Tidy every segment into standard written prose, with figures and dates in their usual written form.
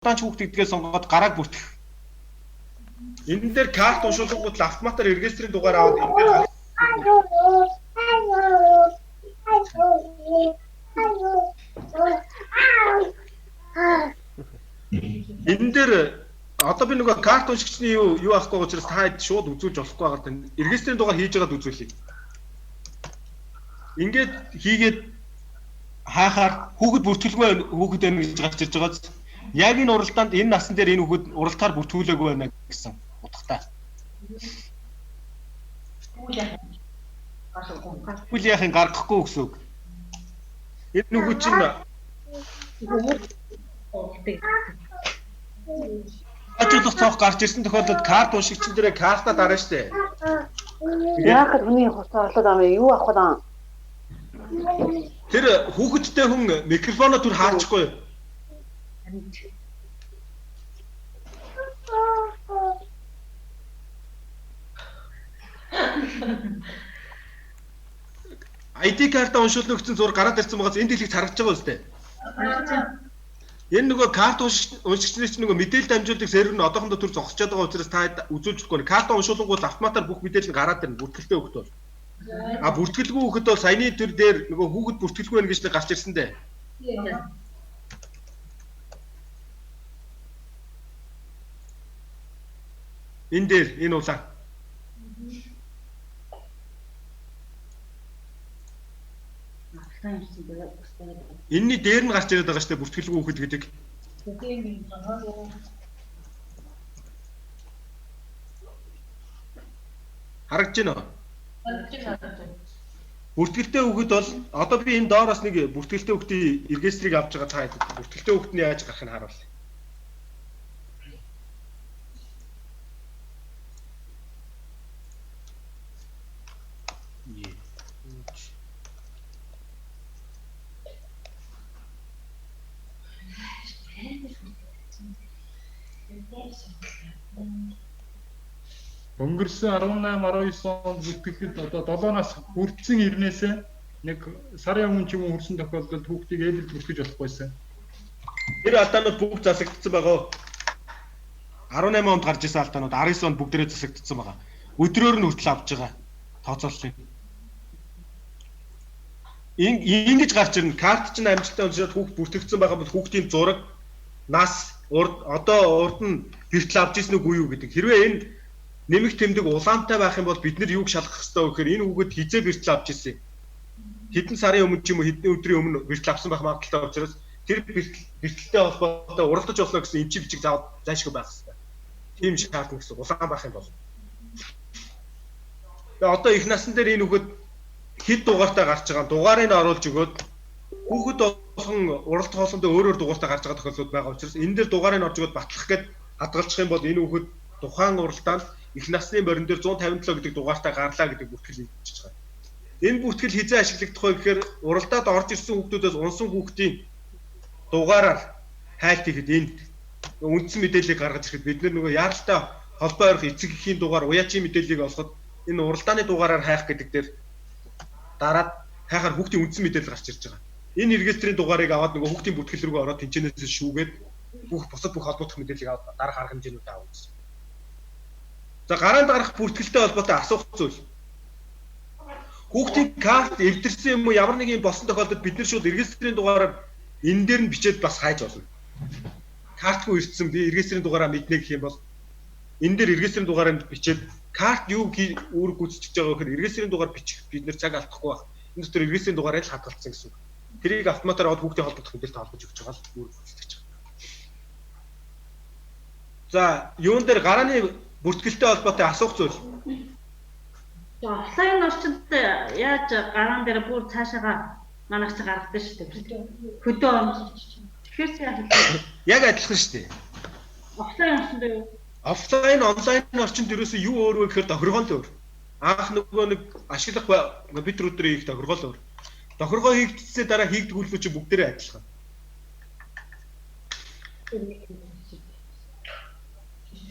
Уралдаанч хүүхд гэдгээ сонгоод гарааг бүртгэх. Энэ дээр карт уншуулгууд л автоматар регистрийн дугаар аваад энэ дээр энэ дээр одоо би нөгөө карт уншигчны юу авахгүй учраас та хэд шууд үзүүлж болохгүй байгаа тань. Регистрийн дугаар хийж байгаад үзүүлье. Ингээд хийгээд хаахаар хүүхэд бүртгэлгүй хүүхэд байна гэж гарч ирж байгаа. Яг энэ уралдаанд энэ насан дээр энэ хүүхэд уралдахаар бүртгүүлээгүй байна гэсэн утгатай. Үл яахын гаргахгүй гэсэн үг. Энэ хүүхэд чинь хажуулах цонх гарч ирсэн тохиолдолд карт уншигчин дээрээ карта дарна штэ. Яахад хүний хуцаа орлоод байгаа юм юу авах вэ? Тэр хүүхэдтэй хүн микрофоноо түр хаачихгүй. ID карта уншуулна гэсэн зураг гараад ирсэн байгаас энэ дэлхийг харагдаж байгаа үстэй. Энэ нөгөө карт уншигчнээс чинь нөгөө мэдээлэл дамжуулдаг сервер нь одоохондоо түр зогсчод байгаа учраас та үзүүлж болохгүй. Карта уншуулангуул автоматар бүх мэдээлэл нь гараад ирнэ. Бүртгэлтэй хүүхэд бол. А бүртгэлгүй хүүхэд бол саяны төр дээр нөгөө хүүхэд бүртгэлгүй байна гэж нэг гарч ирсэн дээ. Энэ дээр энэ улаан. Энийний дээр нь гарч ирээд байгаа шүү дээ бүртгэлгүй хүүхэд гэдэг. Харагдаж байна уу? Бүртгэлтэй хүүхэд бол одоо би энэ доороос нэг бүртгэлтэй хүүхдийн регистрийг авч байгаа та хэд бүртгэлтэй хүүхэд нь яаж гарахыг харуулъя. Өнгөрсөн 18 19 онд бүртгэхэд одоо 7 нас хүртсэн ирнээсээ нэг сарын өмнө ч юм уу хүрсэн тохиолдолд хүүхдийг ээлэлд бүртгэж болохгүйсэн. Тэр алдаанууд бүгд засагдсан байгаа. 18 онд гарч ирсэн алдаанууд 19 онд бүгдээрээ засагдсан байгаа. Өдрөөр нь хүртэл авч байгаа тооцооллыг. Ингэж гарч ирнэ. Карт чинь амжилттай уншаад хүүхд бүртгэгдсэн байгаа бол хүүхдийн зураг, нас, урд одоо урд нь бэртэл авч ирсэн үгүй юу гэдэг. Хэрвээ энэ нэмэх тэмдэг улаантай байх юм бол бид нар юуг шалгах ёстой вэ гэхээр энэ хүүхэд хизээ бэртэл авч ирсэн юм. Хэдэн сарын өмнө ч юм уу хэдэн өдрийн өмнө бэртэл авсан байх магадлалтай учраас тэр бэртэлтэй холбоотой уралдаж болно гэсэн эмчи бичиг заавал зайшгүй байх ёстой. Тийм шаардна гэсэн улаан байх юм бол. Тэгээ одоо их насан дээр энэ хүүхэд хэд дугаартай гарч байгаа дугаарыг нь оруулж өгөөд хүүхэд болгон уралдах болгондоо өөр өөр дугаартай гарч байгаа тохиолдлууд байгаа учраас энэ дээр дугаарыг нь орж өгөөд батлах гээд хадгалчих юм бол энэ хүүхэд тухайн уралдаанд их насны морин дээр 157 гэдэг дугаартай гарлаа гэдэг бүртгэл хийж байгаа. Энэ бүртгэл хизээ ашиглагдах вэ гэхээр уралдаад орж ирсэн хүүхдүүдээс унсан хүүхдийн дугаараар хайлт хийхэд энд үндсэн мэдээллийг гаргаж ирэхэд бид нөгөө яаралтай холбоо ойрох эцэг эхийн дугаар уяачийн мэдээллийг олоход энэ уралдааны дугаараар хайх гэдэг дээр дараад хайхаар хүүхдийн үндсэн мэдээлэл гарч ирж байгаа. Энэ регистрийн дугаарыг аваад нөгөө хүүхдийн бүртгэл рүүгээ ороод тэнцэнээс шүүгээд бүх бусад бүх холбогдох мэдээллийг аваад дараах арга хэмжээнүүдээ авах гэсэн. За гараанд гарах бүртгэлтэй холбоотой асуух зүйл. Хүүхдийн карт эвдэрсэн юм уу ямар нэг юм болсон тохиолдолд бид нар шууд регистрийн дугаараар энэ дээр нь бичээд бас хайж болно. Картгүй ирсэн би регистрийн дугаараа мэднэ гэх юм бол энэ дээр регистрийн дугаараа бичээд карт юу үүрэг гүйцэтгэж байгаа гэхээр регистрийн дугаар бичих бид нэр цаг алдахгүй байх. Энэ дотор регистрийн дугаарыг л хадгалсан гэсэн үг. Тэрийг автоматар аваад хүүхдийн холбогдох мэдээлэлтэй холбож өгч байгаа л үүрэг гүйцэтгэж байгаа. За юун дээр гарааны бүртгэлтэй холбоотой асуух зүйл. За офлайн орчинд яаж гараан дээр бүр цаашаага манайх чи гаргадаг шүү дээ. Хөдөө орно. Тэгэхээр чи яах вэ? Яг адилхан шүү дээ. Офлайн орчинд юу? Офлайн, онлайн орчинд ерөөсөө юу өөр вэ гэхээр тохиргоо л өөр. Анх нөгөө нэг ашиглах компьютерүүд дээр хийх тохиргоо л өөр. Тохиргоо хийгдсээ дараа хийгдгүүлүү чи бүгдээрээ адилхан.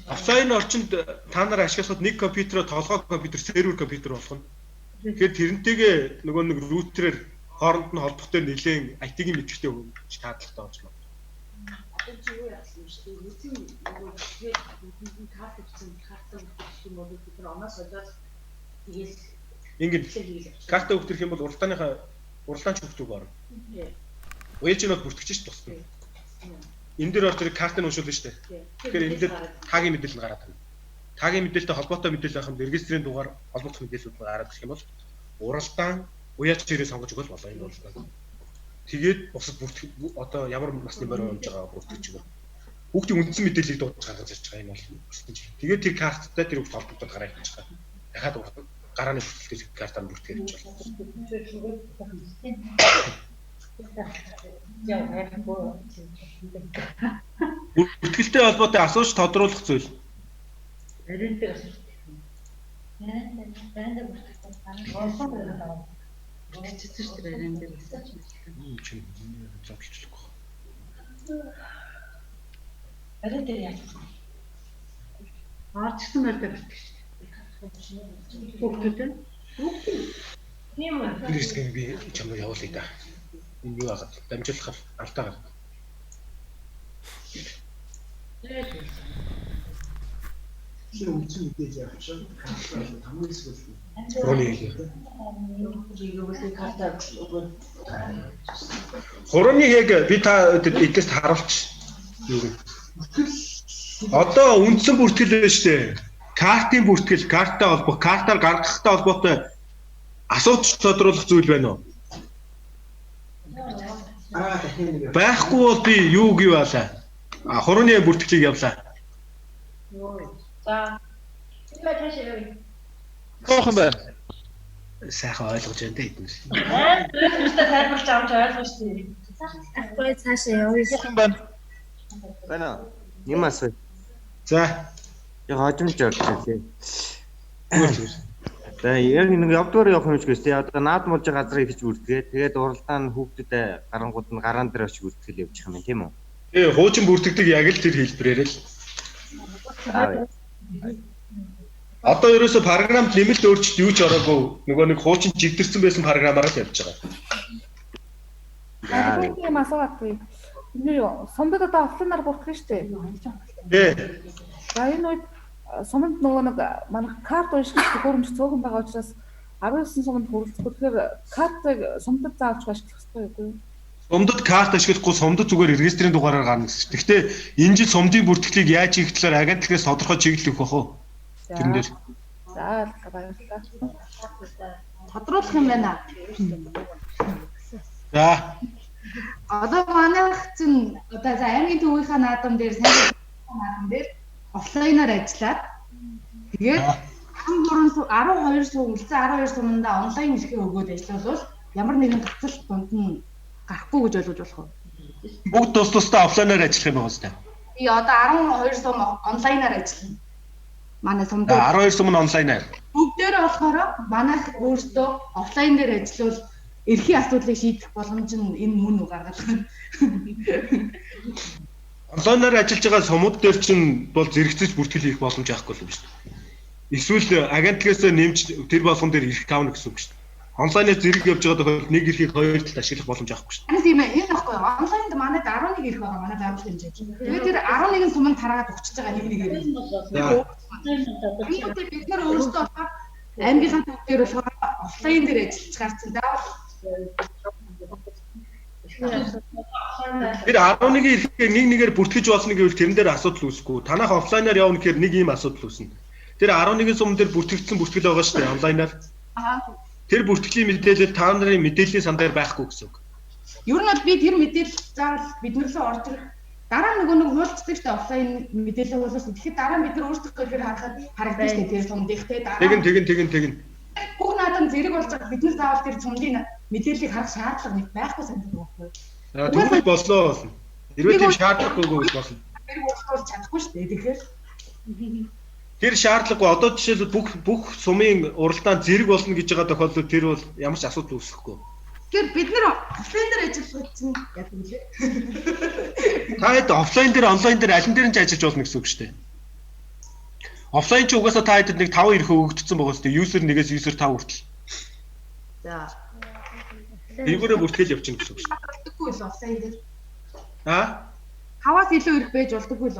Офлайн орчинд та нар ашиглахад нэг компьютероо толгой компьютер, сервер компьютер болгоно. Тэгэхээр тэрнтэйгээ нөгөө нэг рутерээр хооронд нь холбох дээр нэлээд IT-ийн мэдрэхтэй хөгжиж таадлагатай болж байна. Одоо чи юу яасан юм шиг үсийн нөгөө тэгээд бидэнд карт өгсөн картаа өгөх юм бол бид нар оноо солиод тэгэл Ингээд карта өгөх юм бол уралдааныхаа уралдаанч хүүхдүүд орно. Уялж нь бол бүртгэж ш тусна. Энэ дээр орж ирэх картыг уншуулна шүү дээ. Тэгэхээр энэ дээр тагийн мэдээлэл гараад ирнэ. Тагийн мэдээлэлтэй холбоотой мэдээлэл байх юм регистрийн дугаар холбогдох мэдээллүүд гараад ирэх юм бол уралдаан уяач ирээ сонгож өгвөл болоо энэ уралдаан. Тэгээд бусад бүртгэх одоо ямар насны морь унж байгаа бүртгэж өгнө. Хүүхдийн үндсэн мэдээллийг дуудаж гаргаж ирж байгаа юм бол бүртгэж. Тэгээд тэр карттай тэр хүүхд холбогдоод гараа ирж байгаа. Дахиад гарааны бүртгэлээс картаар бүртгэж явж болно. Бүртгэлтэй холбоотой асууж тодруулах зүйл. Барин дээр асууж. Барин дээр бүртгэх гараа. Бүртгэжсэн шүү дээ барин дээр асууж. Чи зовлчлоо. Барин дээр яаж вэ? Орж ирсэн байр дээр бүртгэж шүү дээ. Хүүхдүүд нь. Тийм үү? Тэр хэсгийг би чамд явуулъя да. Энэ юу агаад дамжуулахаар алдаагаар. Тэр үндсэн мэдээж авчихсан. Карт хамгийн хэсэг бол Хурууны карта өгөөд. Хурууны яг би та эднээс харуулч юу вэ? Одоо үндсэн бүртгэл байна шүү дээ. Картын бүртгэл, карттай холбох, картаар гаргахтай холбоотой асууж тодруулах зүйл байна уу? Байхгүй бол би юу гэв аалаа? А хурууны бүртгэлийг явлаа. За. Жоохон байна. Сайхан ойлгож байна те эднээс. Аа, өөртөө тайлбарлаж авч ойлгож шүү дээ. Ахгүй цаашаа явъя. Жоохон байна. Байна. Юм асуу. За. Яг хожимж орж ирлээ. За яг нэг явдгаар явах юм шиг өстэй. Одоо наадмуулж байгаа газрыг хийж бүртгээ. Тэгээд уралдаан хүүхдүүд гарангууд нь гараан дээр очиж бүртгэл явуучих юм тийм үү? Тий, хуучин бүртгэдэг яг л тэр хэлбэрээр л. Одоо ерөөсө програмд нэмэлт өөрчлөлт юу ч ороогүй. Нөгөө нэг хуучин жигдэрсэн байсан програмаараа л явж байгаа. Аа, юм асуугаад бий. Энэ сумдад одоо офлайнаар бүртгэх шүү дээ. Тий. За энэ үед суманд нөгөө нэг манайх карт унших төхөөрөмж цөөхөн байгаа учраас 19 суманд хүрэлцэхгүй. Тэгэхээр картыг сумдад заавч ашиглах хэрэгтэй үгүй юу? Сумдад карт ашиглахгүй сумдад зүгээр регистрийн дугаараар гарна гэсэн чинь. Гэхдээ энэ жил сумдын бүртгэлийг яаж хийх талаар агентлагаас тодорхой чиглэл өгөх бах уу? Тэрэн дээр. За баярлалаа. Тодруулах юм байна. За. Одоо манайх чинь одоо за аймгийн төвийнхаа наадам дээр сайн наадам дээр офлайнаар ажиллаад тэгээд 13 12 сум үлдсэн 12 сумдаа онлайн эрхээ өгөөд ажиллавал ямар нэгэн гацалт дунд нь гарахгүй гэж ойлгож болох уу? Бүгд тус тусдаа офлайнаар ажиллах юм байна үстэй. Би одоо 12 сум онлайнаар ажиллана. Манай сумд 12 сум нь онлайнаар. Бүгдээрээ болохоор манайх өөрсдөө офлайн дээр ажиллавал эрхийн асуудлыг шийдэх боломж нь энэ мөн үү гаргах. Онлайнаар ажиллаж байгаа сумууд дээр чинь бол зэрэгцэж бүртгэл хийх боломж байхгүй юм шүү дээ. Эсвэл агентлагаас нэмж тэр болгон дээр эрх тавна гэсэн үг шүү дээ. Онлайнаар зэрэг явж байгаа тохиолдолд нэг эрхийг хоёр талд ашиглах боломж байхгүй шүү дээ. Тийм ээ, энэ байхгүй. Онлайнд манайд 11 эрх байгаа манай байгууллагын хэмжээнд. Тэгээд тэр 11 суманд тараагаад өгчөж байгаа нэг нэгээр. Тэгээд бид нар өөрсдөө болохоор аймгийнхаа төв дээр болохоор офлайн дээр ажиллаж гарсан. Заавал Тэр 11 эрхээ нэг нэгээр бүртгэж болно гэвэл тэрэн дээр асуудал үүсэхгүй. Танах офлайнаар явна гэхээр нэг ийм асуудал үүснэ. Тэр 11 сум дээр бүртгэгдсэн бүртгэл байгаа шүү дээ онлайнаар. Тэр бүртгэлийн мэдээлэл та нарын мэдээллийн сан дээр байхгүй гэсэн үг. Ер нь бол би тэр мэдээлэл заавал бид нар рүү орж ирэх. Дараа нөгөө нэг хуулцдаг шүү дээ офлайн мэдээлэл хуулсан. Тэгэхээр дараа бид нар өөрсдөө ихээр харахад харагдана шүү дээ тэр сумдынх те дараа. Тэгин. Бүх наадам зэрэг болж байгаа бид нар заавал тэр сумдын мэдээллийг харах шаардлага нэг байхгүй санагддаг байхгүй. Тэгвэл боллоо болно. Хэрвээ тийм шаардлагагүй бол болно. Тэр уулзах чадахгүй шүү дээ. Тэгэхээр тэр шаардлагагүй. Одоо жишээлбэл бүх сумын уралдаан зэрэг болно гэж байгаа тохиолдолд тэр бол ямар ч асуудал үүсэхгүй. Тэгэхээр бид нар офлайн дээр ажиллах чинь яадаг вүлээ? Та хэд офлайн дээр онлайн дээр аль нь дээр нь ч ажиллаж болно гэсэн үг шүү дээ. Офлайн ч угаасаа та хэдэд нэг 5 эрх өгөгдсөн байгаа шүү дээ. User 1-ээс user 5 хүртэл. За. Тэргээрээ бүртгэл явчихна гэсэн үг шүү дээ. Тэггүй л офлайн дээр. Аа? 5-аас илүү ирэх байж болдоггүй л.